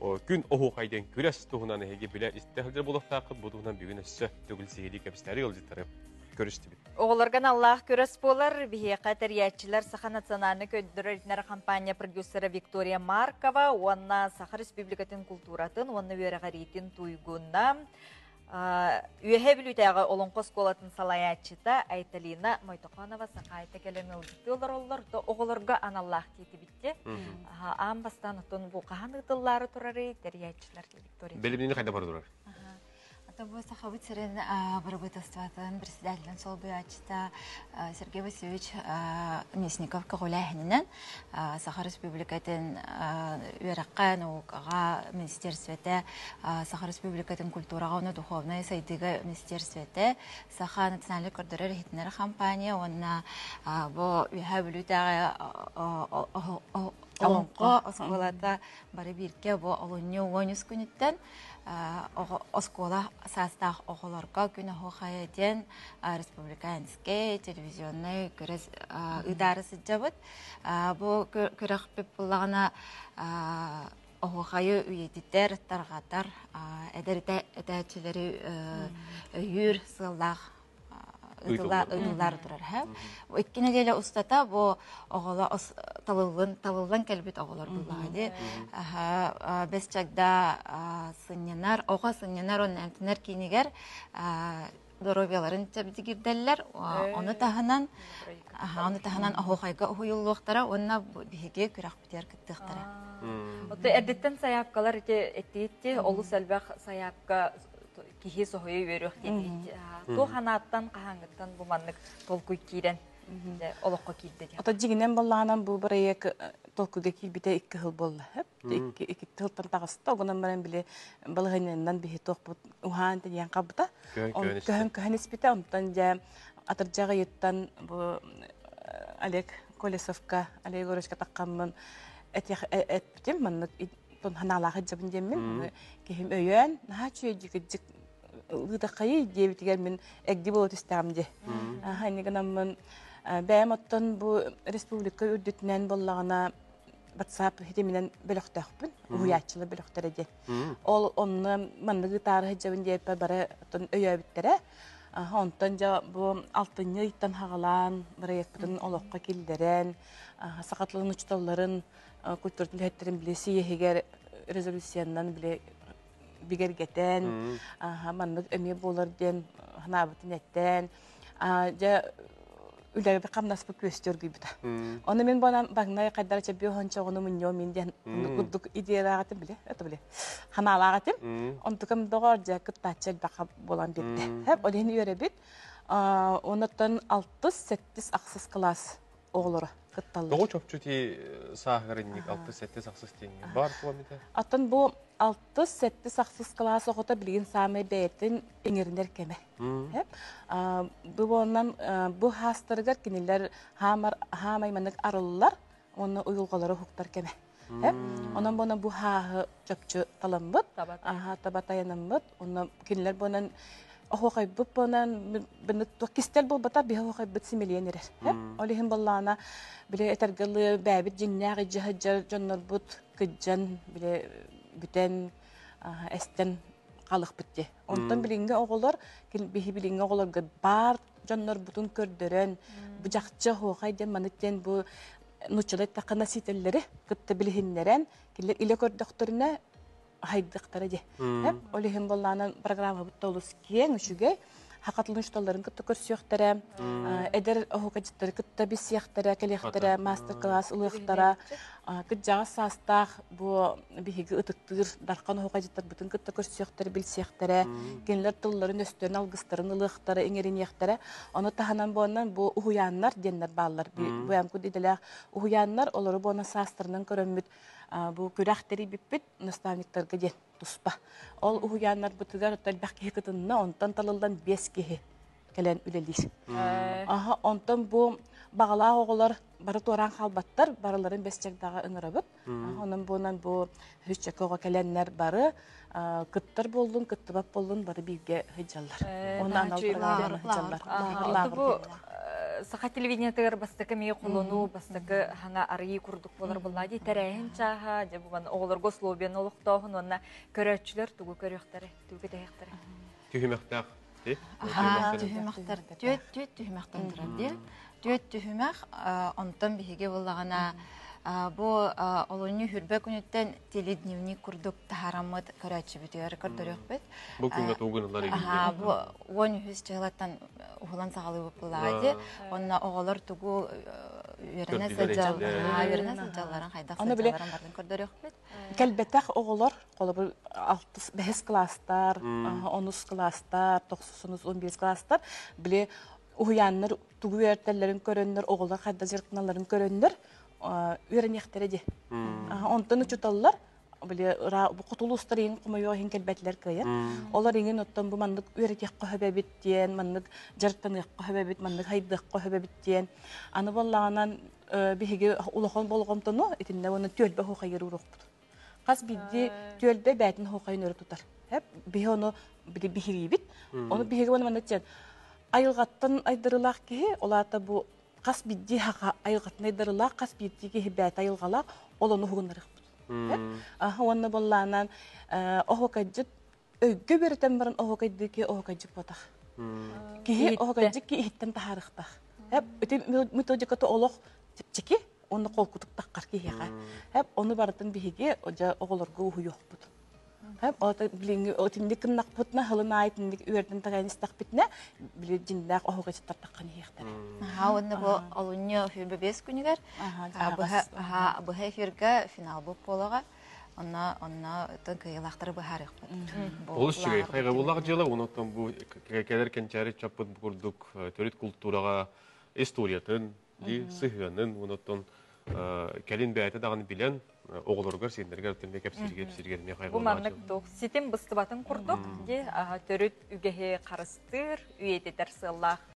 Күн оһуохай диэн күрэс туһунан эһиги билэ истэ сылдьар буолуохтааххыт. Бу туһунан бүгүн өссө төгүл сиһилии кэпсэтээри ыалдьыттары көрүстүбүт. Оҕолорго аналлаах күрэс буолар. Биһиэхэ тэрийээччилэр Саха национальнай көрдөрөр-иһитиннэрэр хампаанньа продюсера Виктория Маркова уонна Саха Республикатын култууратын уонна үөрэҕириитин туйгуна Үөһээ Бүлүүтээҕи Олоҥхо оскуолатын салайааччыта Айталина Мойтохонова Сахаайта кэлэн ыалдьыттыы олороллор. То оҕолорго аналлаах диэтибитти. Аан бастаан оттон бу хаһан ыытыллаары турарый тэрийээччилэр Виктория. Бэлэмнэни хайда бара турар? Ата бу Сахабыт сирин бырабыыталыстыбатын председателин солбуйааччыта Сергей Васильевич Мясников көҕүлээһининэн Саха Республикатын үөрэххэ, наукаҕа министерствотэ, Саха Республикатын культураҕа уонна духовнай сайдыыга министерствотэ, Саха национальнай көрдөрөр-иһитиннэрэр компания уонна бу Үөһээ Бүлүүтээҕи Олоҥхо оскуолата бары бииргэ бу олунньу 13 күнүттэн оскуола саастаах оҕолорго күн оһуохайа диэн республиканскай телевизионнай күрэс ыытаары сылдьабыт. Бу күрэхпит буллаҕына оһуохайы үйэтитэр, тарҕатар, эдэр этээччилэри өйүүр сыаллаах ыытыллаары турар. Икки нэдиэлэ устата бу оҕолор талыллан талыллан кэлбит оҕолор буллаҕа дии. Бэс чагда сынньанар, оҕо сынньанар уонна эмтэнэр киинигэр доруобуйаларын чэбдигирдэллэр. Ону таһынан ону таһынан оһуохайга уһуйуллуохтара уонна биһиги күрэхпитигэр кыттыахтара. Оттон эрдэттэн сайаапкалар ити эттиитти олус элбэх сайаапка киһи соһуйа үөрүөх диэн туох анааттан хаһааҥҥыттан бу маннык толкуй киирэн олоххо киирдэ диэн. Ото дьиҥинэн боллаҕынан бу бырайыак толкуйга киирбитэ икки сыл буолла. Икки икки сылтан таҕыста. Огунан баран били балаһыанньанан биһи туохпут уһаан тэнийэн хаалбыта. Көһөн көһөн испитэ. Онтон дьэ атырдьах ыйыттан бу Олег Колесовка, Олег Егоровичка таххаммын эппитим маннык ханаалаах илдьэбин диэммин киһим өйөөн наһаа үчүгэйдик илдьик лыытаххайый диэбитигэр мин эгди буола түстэҕим дии. Аха гынаммын бэйэм оттон бу республика үрдүтүнэн буоллаҕына WhatsApp хитиминэн бөлөхтөөхпүн, уһуйааччылар бөлөхтөрө диэн. Ол онно маннык ыытаары сылдьабын диэппэр бары оттон өйөөбүттэрэ. Онтон дьэ бу алтынньы ыйтан хаҕалаан бырайыакпытын олоххо киллэрэн, саха тылын учууталларын культуратын үлэһиттэрин били сийиһигэр резолюциянан били бигэргэтэн маннык эмиэ буолар диэн санаабытын эттээн дьэ үлэбит хамнаспыт күөстүү оргуйбута. Ону мин бонан багнай хайдара чэбби хончоҕуну мунньуо мин диэн курдук идеялаах этим биле это биле ханаалаах этим. Онтукам доҕор дьэ кыттааччы элбэх буолан биэрдэ. Хэп ол иһин үөрэбит. Онуттан алтыс, сэттис, ахсыс кылаас оҕолоро кытталлар. Тоҕо чопчу ти сааһырынньык 6-7 ахсыс тиҥҥэ бар туомита? Аттан бу 6-7 ахсыс кылаас оҕото билигин саамай бэйэтин иҥэринэр кэмэ. Бу буоннан бу хаастарыгар кинилэр хаамар хаамай маннык арыллар уонна уйулҕалары уһуктар кэмэ. Онон буонан бу хааһы чопчу таламмыт, аха таба тайанаммыт, онно кинилэр буонан оһуохайбыт буонан кистэл буолбата биһи оһуохайбыт симэлийэн эрэр. Ол иһин боллаана били этэргэлыы бээбит дьиҥнээх илдьэ дьоннорбут кыдьан били бүтэн эстэн халыхпыт дии. Онтон билиҥҥи оҕолор биһи билиҥҥи оҕолорго баар дьоннорбутун көрдөрөн бу дьахчы оһуохай диэн маннык диэн бу нууччалыы эттэххэ носителлэри кытта билиһиннэрэн кинилэр илэ көрдөхтөрүнэ хайдыахтара дии. Ол иһин буоллаанан программабыт да олус киэҥ, үчүгэй. Хакатлын учууталларын кытта көрсүөхтэрэ, эдэр оһуокадьыттары кытта билсиэхтэрэ, кэлиэхтэрэ, мастер-класс ылыахтара. Кырдьаҕас саастаах бу биһиги ытыктыыр дархан оһуокадьыттарбытын кытта көрсүөхтэрэ, билсиэхтэрэ, кинилэр тылларын-өстөрүн, алгыстарын ылыахтара, иҥэриниэхтэрэ. Ону таһынан буоннан бу уһуйааннар диэннэр бааллар. Бу эмкут идэлээх уһуйааннар олору буона саастарынан көрөммүт бу күрэх тэрийбиппит наставниктарга диэн туспа. Ол уһуйааннарбытыгар элбэх киһи кытынна, онтон талыллан биэс киһи кэлэн үлэлиир. Аха, онтон бу баҕалаах оҕолор бары туораан хаалбаттар, барыларын бэс чагдаҕа ыҥырабыт. Онон буонан бу үсчэкэ оҕо кэлэннэр бары кыттар буоллун, кыттыбат буоллун бары бииргэ сылдьаллар. Онно анал программа сылдьаллар. Бу Саха телевидениетыгар бастакы эмиэ холонуу, бастакы хаҥа арыйыы курдук буолар буоллаа дии. Тэрээһин чааһа, дьэ бу оҕолорго условияны олохтооһун уонна көрөөччүлэр тугу көрүөхтэрэ, тугу кэтэһиэхтэрэ. Түһүмэхтээх. Түһүмэхтэр түөт түөт түһүмэхтэн турар дии. Түөт түһүмэх, онтон биһиги буллаҕына бу олунньу хүрбэ күнүттэн теледневник курдук таһаараммыт көрөөччүбүтүгэр көрдөрүөхпүт. Бу күҥҥэ тугу гыналлар Аха, бу 13 чыһылаттан уһулан саҕалыыбыт буллаҕа дии. Онно оҕолор тугу үөрэнэ сылдьал, үөрэнэ сылдьалларын хайдах сылдьалларын барын көрдөрүөхпүт. Кэлбэтэх оҕолор, холобур, алтыс, бэһис кылаастар, онус кылаастар, тохсус, 11 кылаастар, били уһуйааннар тугу үөрэтэллэрин көрөннөр, оҕолор хайдах дьарыктаналларын көрөннөр үөрэниэхтэрэ дии. Онтон учууталлар били хоту улуустар иҥ хомойуох иһин кэлбэтилэр кыайан. Олор иҥин оттон бу маннык үөрэтиэххэ сөбөбүт диэн, маннык дьарыктаныахха сөбөбүт, маннык хайдыахха сөбөбүт диэн. Аны буоллаҕынан биһиги улахан болҕомтону итиннэ уонна түөлбэ оһуохайыгар ууруохпут. Хас биирдии түөлбэ бээтин оһуохайын өрө тутар. Биһи ону биһириибит. Ону биһиги уонна маннык диэн айылҕаттан айдарылаах киһи, ол аата бу хас биирдии хаха айылҕаттан айдарылаах, хас биирдии киһи бээтэ айылҕалаах, ол ону уһугуннарыахпыт. Аха уонна боллаанан оһуокайдьыт өйгө үөрэтэн баран оһуокайдыы киһи оһуокайдьыт буотах. Киһи оһуокайдьыт ки иһиттэн таһаарыахтаах. Ити методиката олох чэпчэки, уонна холкутук таххар киһиэхэ. Хэп ону барытын биһиги дьэ оҕолорго уһуйуохпут. Хэп ото билиҥҥи итинник гыннахпытына хылын аайы итинник үөрдэн таҕайан истэхпитинэ били дьиннээх оһуокайдьыттар таххан иһиэхтэрэ. Аха уонна бу олунньу 25 күнүгэр быһа эфирга финал буолуоҕа. Онно онно кыайыылаахтары быһаарыахпыт. Олус үчүгэй. Хайҕабыллаах дьыала, онон бу кэлэр кэнчээри чаппыт бу курдук төрүт култуураҕа историятын, дии сыһыанын, онон кэлин бэйэтэ даҕаны билэн оҕолоругар, сиэннэригэр тэмэ кэпсииргэ кэпсииргэ эмиэ Бу маннык туох ситим быстыбатын курдук дии төрүт үгэһи харыстыыр, үйэтитэр сыаллаах.